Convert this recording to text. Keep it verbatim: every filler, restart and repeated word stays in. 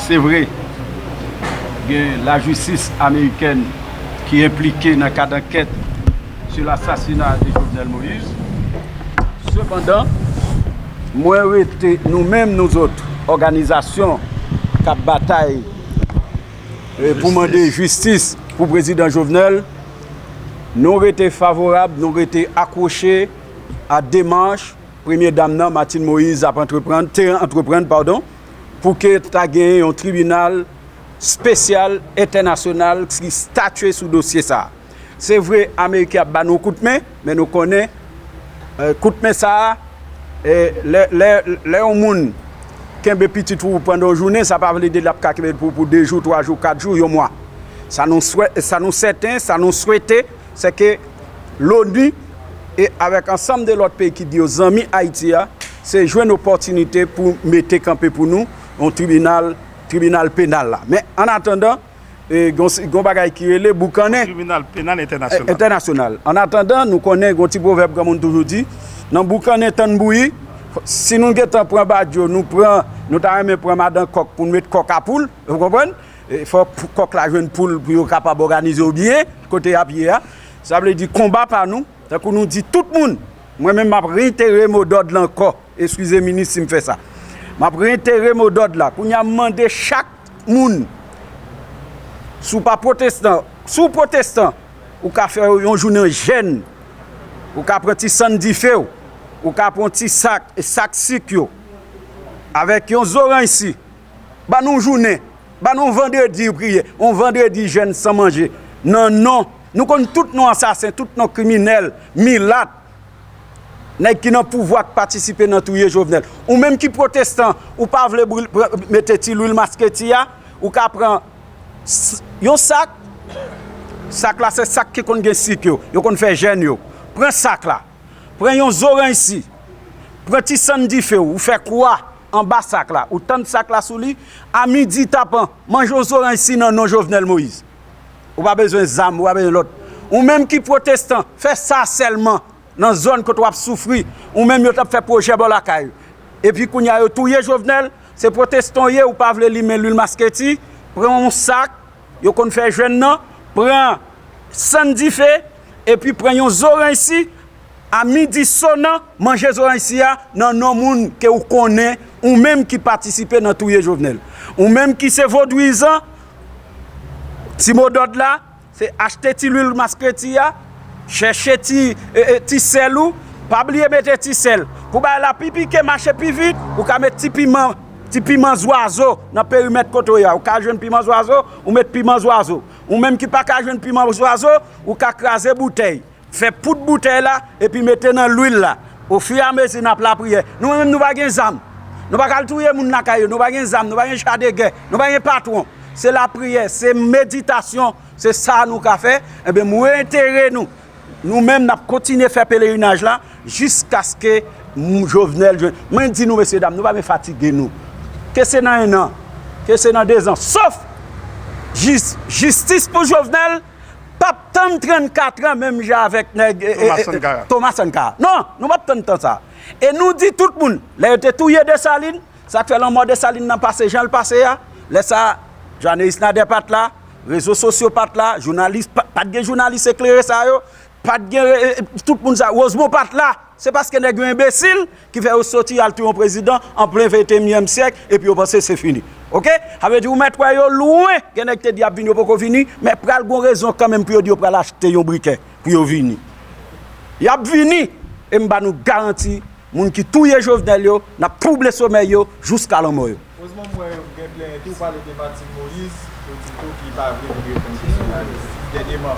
Se vre, gen lajistis amerikèn ki enplike nan kad ankèt sou lasasina de Jovenel Moïse. Sepandan, mwen rete, nou menm, nou zòt, òganizasyon k ap batay, eh, pou mande jistis pou prezidan Jovenel, nou rete favorab, nou rete akwoche a demach premye dam nan, Martine Moïse, ap antreprann, te antreprann, padon, pou ke ta genyen yon tribinal espesyal entènasyonal ki statye sou dosye sa a. Se vre, Ameriken ap ba nou kout men, men nou konnen, eh, kout men sa a, eh, lè, lè, lè yon moun kenbe pitit ou pandan yon jounen, sa pa vle di l ap ka kenbe l pou, pou de jou, twa jou, kat jou, yon mwa. Sa nou swè-, sa nou sèten, sa nou swete, se ke l'ONU e avèk ansanm de lòt peyi ki di yo zanmi Ayiti a, se jwenn opòtinite pou mete kanpe pou nou yon tribinal, tribinal penal la. Men, an atandan, e, gon, gon bagay ki rele boukannen. Tribinal penal entènasyonal. Entènasyonal. An atandan, nou konnen gon ti pwovèb granmoun toujou di, nan boukannen tann bouyi, si nou gentan pran badyo, nou pran, nou ta renmen pran madan kòk pou n met kòk a poul, ou konprann? E fò pou kòk la jwenn poul pou yo kapab òganize yo byen, kote y ap ye a. Sa vle di konba pa nou, tankou nou di tout moun, mwen menm m ap reitere modòd la ankò, eskize minis si m fè sa. M ap reitere modòd la. Kounye a m mande chak moun, si w pa pwotestan, si w pwotestan, ou ka fè yon jounen jèn, ou ka pran ti sann dife w, ou ka pran ti sak, sak sik yo, avèk yon zoranj si, ba nou jounen, ba nou vandredi priye, yon vandredi jèn san manje, nan non, nou konn tout non asasen, tout non kriminèl, milat, nèg ki nan pouvwa k patisipe nan touye Jovenel. Ou menm ki pwotestan, ou pa vle bril-, pr-, mete ti lwil masketi a, ou ka pran s-, yon sak, sak la se sak ki konn gen sik yo, yo konn fè jèn yo. Pran sak la, pran yon zoranj si, pran ti sann dife w, ou fè kwa anba sak la, ou tann sak la sou li, a midi tapan, manje yon zoranj si nan non Jovenel Moïse. Ou pa bezwen zam, ou pa bezwen lòt. Ou menm ki pwotestan, fè sa sèlman nan zòn kote w ap soufri. Ou menm yo t ap fè pwojè bò lakay ou. Epi kounye a yo touye Jovenel, se pwotestan w ye, ou pa vle limen lwil masketi, pran yon sak, yo konn fè jèn nan, pran sann dife, epi pran yon zoranj si, a midi sonan, manje zoranj si a nan non moun ke ou konnen, ou menm ki patisipe nan touye Jovenel. Ou menm ki se vodouyizan, ti modòd la, se achte ti lwil masketi a, chèche ti, e, e, ti sèl ou, pa bliye mete ti sèl. Pou bagay la pi pike, mache pi vit, ou ka met ti piman, ti piman zwazo nan perimèt kote w ye a. Ou ka jwenn piman zwazo, ou met piman zwazo. Ou menm ki pa ka jwenn piman zwazo, ou ka kraze boutèy. Fè poud boutèy la, epi mete nan lwil la. Ofiramezi n ap lapriyè. Nou menm nou pa gen zam. Nou pa ka al touye moun lakay yo. Nou pa gen zam, nou pa gen cha de gè, nou pa gen patwon. Se lapriyè, se meditasyon, se sa nou ka fè. Enben, m reitere nou. Nou menm, n ap kontinye fè pelerinaj la jiskaske m-, Jovenel jwenn. Mwen di nou, mesyedam, nou pa men fatige nou. Ke se nan en an, ke se nan dezan. Sof jis-, jistis pou Jovenel, p ap tann trannkat an menm jan avèk nèg, e, e, Thomas e, Sankara. Thomas Sankara. Non, nou p ap tann tan sa. E nou di tout moun, lè yo te touye Desalin, sa k fè lanmò Desalin nan pase jan l pase a, lè sa, Jonelis Nader pa t la, rezo sosyo pa t la, jounalis, pa, pa t gen jounalis eklere sa yo, pa t gen, e, e, tout moun sa, Rosemond pa t la. Se paske nèg yo enbesil ki fè yo soti al touye yon prezidan an plen venteyinyèm syèk, epi yo panse se fini. Oke? Sa vle di ou mèt wè yo lwen, gen nèg te di y ap vini, yo poko vini, men pral gon rezon kanmenm pou yo di yo pral achte yon brikè pou yo vini. Y ap vini, e m ba nou garanti, moun ki touye Jovenel yo, n ap twouble somèy yo jouska lanmò yo. Rosemond, m wè gen plenyen tou, ou pale de Martine Moïse, ou di tou ki pa vle vin reponn kesyon jounalis. Dènyèman,